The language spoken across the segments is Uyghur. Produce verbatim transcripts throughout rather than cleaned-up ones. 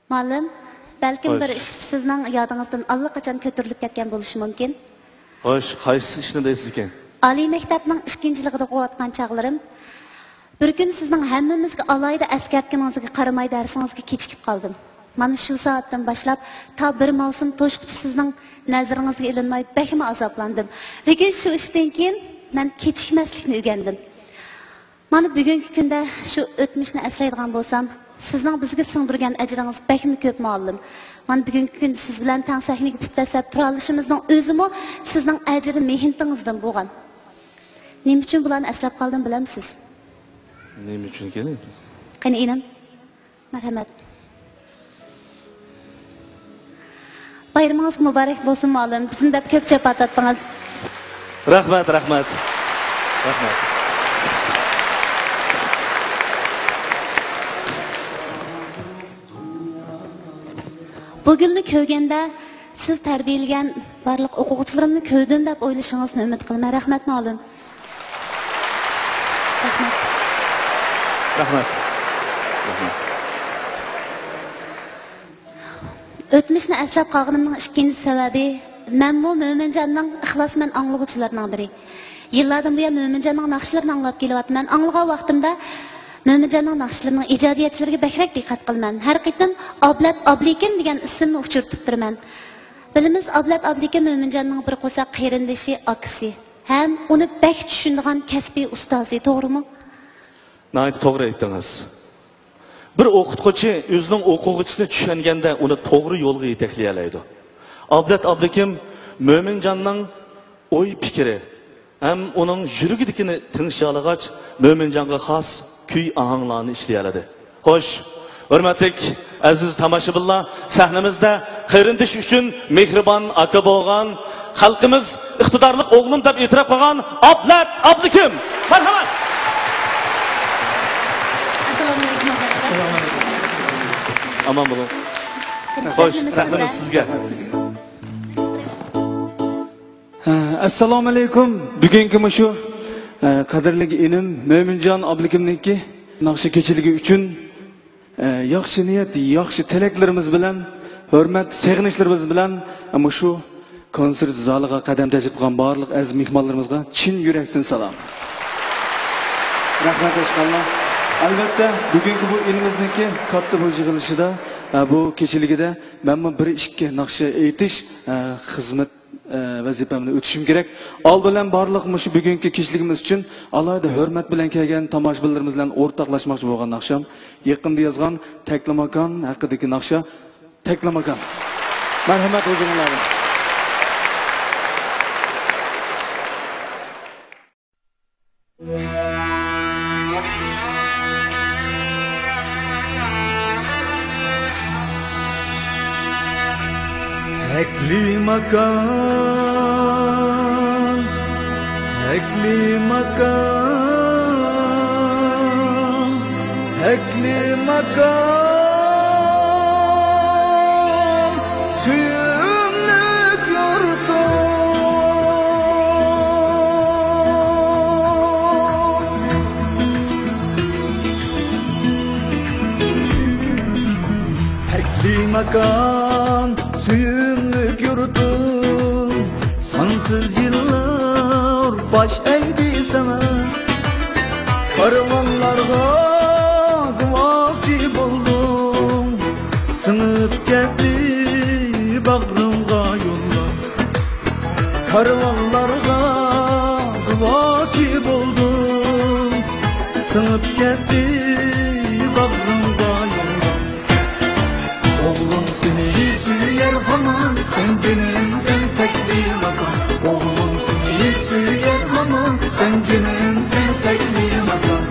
مۇئەللىم، بەلكىم بىر ئىش سىزنىڭ يادىڭىزدىن ئاللىقاچان كۆتۈرۈلۈپ كەتكەن بولۇشى مۇمكىن. خوش، قايسى ئىشنى دەيسىزكىن؟ ئالىي مەكتەپنىڭ ئىككىنچى يىلىغا ئوقۇۋاتقان چاغلىرىم، بىر كۈنى سىزنىڭ ھەممىمىزگە ئالاھىدە ئەسكەرتكىنىڭىزگە قارىماي دەرسىڭىزگە كېچىكىپ قالدىم. مانا شۇ سائەتتىن باشلاپ تا بىر ماۋسۇم توشقۇچە سىزنىڭ نەزىرىڭىزگە ئىلىنماي بەكمۇ ئازابلاندىم. لېكىن شۇ ئىشتىن كېيىن مەن كېچىكمەسلىكنى ئۆگەندىم. مانا بۈگۈنكى كۈندە شۇ ئۆتمۈشنى ئەسلەيدىغان بولسام، سىزنىڭ بىزگە سىڭدۈرگەن ئەجرىڭىز بەكمۇ كۆپ، مۇئەللىم. مانا بۈگۈنكى كۈندە سىز بىلەن تەڭ سەھنىگە پۇت دەسسەپ تۇرالىشىمىزنىڭ ئۆزىمۇ سىزنىڭ ئەجرى مېھنىتىڭىزدىن بولغان. نېمە ئۈچۈن بۇلارنى ئەسلەپ قالدىم بىلەمسىز؟ نېمە ئۈچۈنكىن؟ قېنى ئىنىم. مەرھەمەت. بايرىمىڭىز مۇبارەك بولسۇن، مۇئەللىم. بىزنى دەپ كۆپ جاپا تارتتىڭىز. رەھمەت، رەھمەت. رەھمەت. بۇ گۈلنى كۆرگەندە، سىز تەربىيەلىگەن بارلىق ئوقۇغۇچىلىرىمنى كۆردۈم دەپ ئويلىشىڭىزنى ئۈمىد قىلىمەن. رەھمەت، مۇئەللىم. رەھمەت. رەھمەت. رەھمەت. ئۆتمۈشنى ئەسلەپ قالغىنىمنىڭ ئىككىنچى سەۋەبى، مەنمۇ مۆمىنجاننىڭ ئىخلاسمەن ئاڭلىغۇچىلىرىنىڭ بىرى. يىللاردىن بۇيان مۆمىنجاننىڭ ناخشىلىرىنى ئاڭلاپ كېلىۋاتىمەن. ئاڭلىغان ۋاقتىمدا مۆمىنجاننىڭ ناخشىلىرىنىڭ ئىجادىيەتچىلىرىگە بەكرەك دىققەت قىلىمەن. ھەر قېتىم ئابلەت ئابلىكىم دېگەن ئىسىمنى ئۇچرىتىپ تۇرىمەن. بىلىمىز، ئابلەت ئابلىكىم مۆمىنجاننىڭ بىر قورساق قېرىندىشى، ئاكىسى ھەم ئۇنى بەك چۈشىنىدىغان كەسپىي ئۇستازى، توغرىمۇ؟ ناھايىتى توغرا ئېيتتىڭىز. بىر ئوقۇتقۇچى ئۆزىنىڭ ئوقۇغۇچىسىنى چۈشەنگەندە، ئۇنى توغرا يولغا يېتەكلىيەلەيدۇ. ئابلەت ئابلىكىم مۆمىنجاننىڭ ئوي پىكرى ھەم ئۇنىڭ يۈرىكىدىكىنى تىڭشىيالىغاچ، مۆمىنجانغا خاس كۈي ئاھاڭلارنى ئىشلىيەلىدى. خوش، ھۆرمەتلىك ئەزىز تاماشىبىنلار، سەھنىمىزدە قېرىندىشى ئۈچۈن مېھرىبان ئاكا بولغان، خەلقىمىز ئىقتىدارلىق ئوغلۇم دەپ ئېتىراپ قىلغان ئابلەت ئابلىكىم. مەرھەمەت! ئەسسالامۇئەلەيكۇم، ئابلەت ئاكا. ئامان بولۇڭ. خوش، سەھنىمىز سىزگە. ھە، ئەسسالامۇئەلەيكۇم. بۈگۈنكى مۇشۇ، ھە، قەدىرلىك ئىنىم مۆمىنجان ئابلىكىمنىڭكى ناخشا كېچىلىكى ئۈچۈن، ھە، ياخشى نىيەت، ياخشى تىلەكلىرىمىز بىلەن، ھۆرمەت، سېغىنىشلىرىمىز بىلەن، ھە، مۇشۇ كونسېرت زالىغا قەدەم تەشرىپ قىلغان بارلىق ئەزىز مېھمانلىرىمىزغا چىن يۈرەكتىن سالام. رەھمەت، ئاشقانلار. ئەلۋەتتە، بۈگۈنكى بۇ ئىنىمىزنىڭكى كاتتا بۇ يىغىلىشىدا، ھە، بۇ كېچىلىكىدە مەنمۇ بىر ئىككى ناخشا ئېيتىش، ھە، خىزمەت ئە، ۋەزىپەمنى ئۆتىشىم كېرەك. ئالدى بىلەن بارلىق مۇشۇ بۈگۈنكى كېچىلىكىمىز ئۈچۈن ئالاھىدە ھۆرمەت بىلەن كەلگەن تاماشىبىنلىرىمىز بىلەن ئورتاقلاشماقچى بولغان ناخشام، يېقىندا يازغان تەكلىماكان ھەققىدىكى ناخشا، تەكلىماكان. مەرھەمەت ھۇزۇرۇڭلاردا. تەكلىماكان، تەكلىماكان، تەكلىماكان. سۆيۈملۈك يۇرتۇم. تەكلىماكان، سۆيۈملۈك يۇرتۇم. سانسىز يىللار باش ئەگدى ساڭا، كارۋانلارغا گۇۋاھچى بولدۇڭ. سىڭىپ كەتتى باغرىڭغا يوللار، كارۋانلارغا گۇۋاھچى بولدۇڭ. سىڭىپ كەتتى باغرىڭغا يوللار. ئوغلۇم سېنى سۆيەر ھامان، سەن جېنىم، سەن تەكلىماكان. ئوغلۇم سېنى سۆيەر ھامان، سەن جېنىم، سەن تەكلىماكان.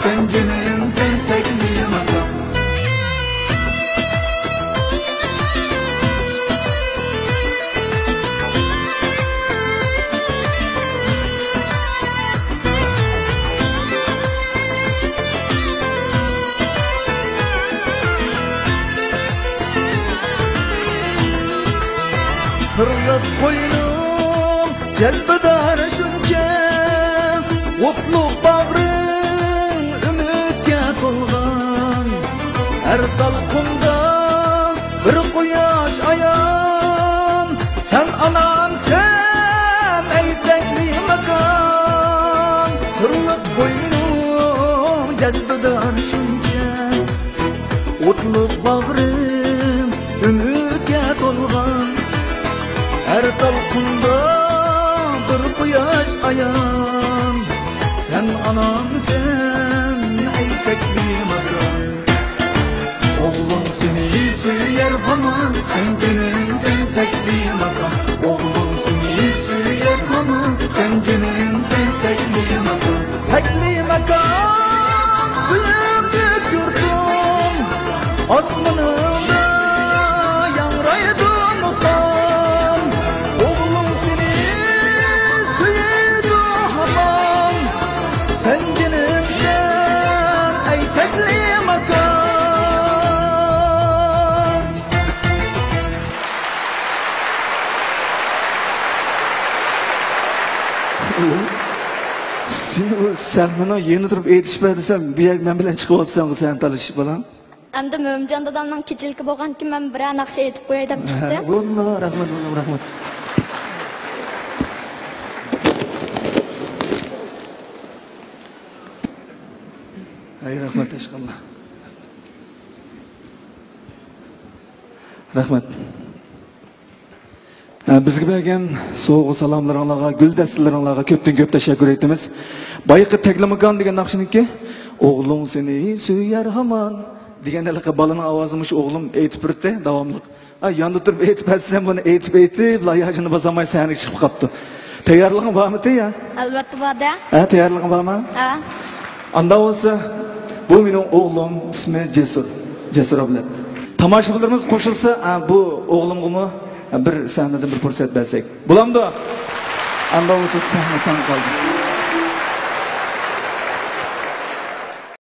سەن جېنىم، سەن سەكلىماكان. پىرلىق قوينۇڭ جەلپىدار شۇنچە، ئوتلۇق باغرىڭ ئۈمىدكە تولغان. ھەر دولقۇندا بىر قۇياش ئايان، سەن ئانام، سەن ئەي سەكلىماكان. پىرلىق قوينۇڭ جەلپىدار شۇنچە، ئوتلۇق باغرىم ئۈمىدكە تولغان، ھەر دولقۇندا بىر قۇياش ئايان. سەن ئانام، سەن ئەي سەكلىماكان. ئوغلۇڭ سېنى سۆيەر ھامان، سەن جېنىم، سەن سەكلىماكان. ئوغلۇڭ سېنى سۆيەر ھامان، سەن جېنىم، سەن سەكلىماكان. سەكلىماكان، سۆيۈملۈك يۇرتۇم، ئاسمىنىڭدا ياڭرايدۇ مۇقام. ئوغلۇڭ سېنى سۆيىدۇ ھامان، سەن جېنىم، سەن ئەي سەكلىماكان. سېنى ئۇ سەھنىنىڭ يېنىدا تۇرۇپ ئېيتىش بەر دېسەم، بۇ يەرگە مەن بىلەن چىقىۋاپسەن، سەھنە تالىشىپ بالا. ئەمدى مۆمىنجان دادامنىڭ كېچىلىكى بولغانكىن، مەن بىرەر ناخشا ئېيتىپ قوياي دەپ چىقتىم. ۋاللا، رەھمەت، ۋاللا، رەھمەت. ھەي، رەھمەت، ئىنشائاللا. رەھمەت. ھە، بىزگە بەرگەن سوۋغا سالاملىرىڭلارغا، گۈل دەستىلىرىڭلارغا كۆپتىن كۆپ تەشەككۈر ئېيتىمىز. بايىقى تەكلىماكان دېگەن ناخشىنىڭكى، «ئوغلۇڭ سېنى سۆيەر ھامان» دېگەن ھېلىقى بالىنىڭ ئاۋازىنى مۇشۇ ئوغلۇم ئېيتىپ بېرىپتۇ داۋاملىق. ھە، ياندا تۇرۇپ ئېيتىپ بەرسەم، بۇنى ئېيتىپ، ئېيتىپ، لايىھەجىنى بولالماي سەھنىگە چىقىپ قاپتۇ. تەييارلىقىڭ بارمىتى يا؟ ئەلۋەتتە بار-دە. ھە، تەييارلىقىڭ بارمۇ؟ ھە. ئاندا بولسا، بۇ مېنىڭ ئوغلۇم، ئىسمى جەسۇر. جەسۇر ئابلەت. تاماشىبىنلىرىمىز قوشۇلسا، ھە، بۇ ئوغلۇمغىمۇ بىر سەھنىدىن بىر پۇرسەت بەرسەك. بولامدۇ؟ ئاندا بولسا سەھنە ساڭا قالدى.